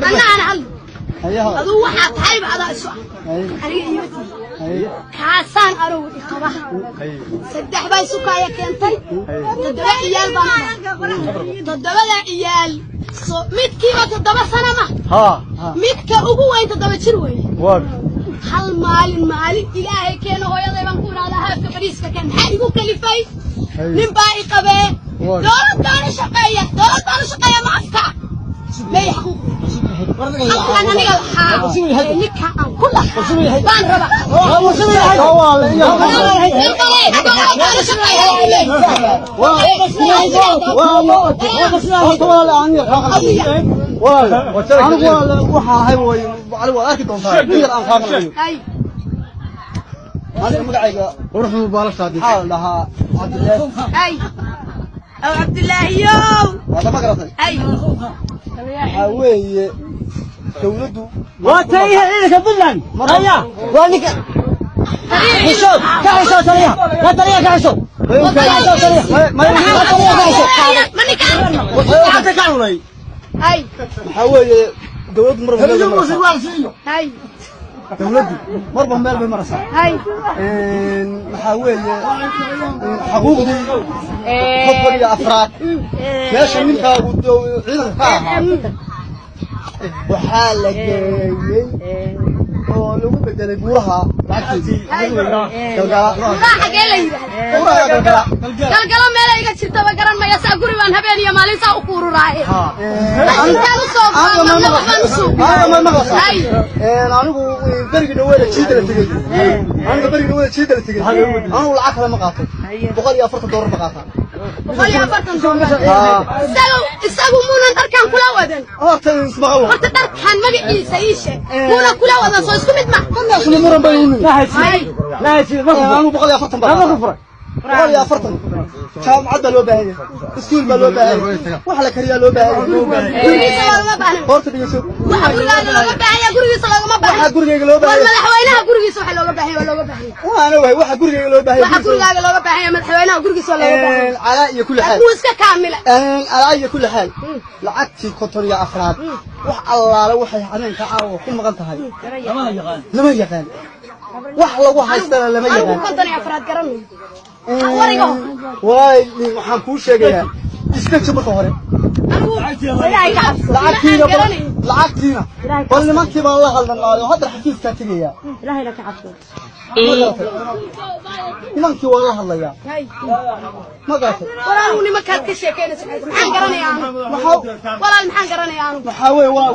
Anna aan hadlo. Aduu waxaa tahayba adaa isu ah. Aniga iima tihi. Kaasaan anugu iqaba. Saddex baa isukaaya keentay. Toddoba ciyaal baan u. Toddobada ciyaal so midkiiba 7 sano ma. Midka ugu weyn 7 jir weeye. Hal maalin, maalin Ilaahay keeno, hooyaday baan ku idhahdaa haafka bariiska kan. Maxaa igu kalifay? Nin baa i qabee. Dowlad baanu shaqeeya, dowlad baanu shaqeeya, ma afka may xaquuq halkaan aniga lahaa ee ninka aan ku lahaa baan rabaa. Dowlad baanu shaqeeya. Anigu waxaan ahay way waad arki doontaa yar aan kaa qalayo. Hay. Aniga magacayga quruxdu baalashaadi. Maxaa la dhahaa? Cabdilaahi. Hay, aw Cabdilaahiyow. Waad ma garatay? Hay. Waxaa weeye dawladdu Waa taliyaha ciidanka Puntland. Haya, waa ninka xishood ka xishood taliyaha, la taliyaha ka xishood, ka xishood taliyaha, la taliyaha ka xishood. Ma ninka Gacanta ka cunay. Hay. Waxaa weeye dawladdu marba meel bay maraysaa. Hay. Dawladdu marba meel bay maraysaa. Hay. Waxaa weeye xaquuqdii 54aad meesha ninkaagu ciidanka ka ahaa waxaa la geeyey oo lagu bedelay buuraha lacagteedii Galgala. Buuraha xagee la yidhaahda? Buuraha Galgala. Galgalo meela iga jirtaba garan maya. Saa guri baan habeen iyo maalin saa u kuururaaye. Intaan u soo marna waxbaan u suuq. Aniga ma maqlaysaa? Hay. Anigu berigi dhaweeda jiida la tegey, aniga berigi dhaweeda jiida la tegey, anigu lacag kale ma qaato, $140 ma qaataa. $140. Isagu muunan dharkan kula wadan? Horta ismaqal. Horta dharkan magaciisa ii sheeg. Muunan kula wadan? Soo isku mid ma? Isla muran bay u nimi. Hay. Anigu 140 baa Lama ku furay. 140 jaamacad baa loo baahan yahay, iskuul baa loo baahan yahay, wax la kariyaa loo baahan yahay. Gurigiisa waa looga baahan. Horta dhegeyso. Waxa gurigaaga looga baahan yahay gurigiisa loogama Waxa baahan. gurigayga loo War baahan yahay. madaxweynaha gurigiisa waxa looga baahan yahay waa looga baahan yahay. Waana wahay waxa gurigayga loo baahan Waxa yahay. gurigaaga looga baahan yahay madaxweynaha gurigiisa waa looga baahan yahay. Calaa iyo kulli xaal. Wuu iska kaamila. Calaa iyo kulli xaal, lacagtii 54aad wax allaale waxay habeenka caawa ku maqan tahay lama yaqaan, wax lagu haystana lama Anigu yaqaan. 54aad garanayo wariga. Waay, waxaan kuu sheegayaa iska jir marka hore. Anigu Ilaahay ka cabso. Lacagtiina Aan garanayo. Lacagtiina bal nimankii baan la hadlanaayo, hadda xafiiskaa tegayaa. Ilaahayna ka cabso. Ma garatay? Nimankii waan la hadlayaa. Hay. Ma garatay? Walaal, anigu nimankaad ka sheekeynaysa maxaan garanayaa anigu? Waxaa Walaal, maxaan garanayaa anigu? Waxaa weeye waa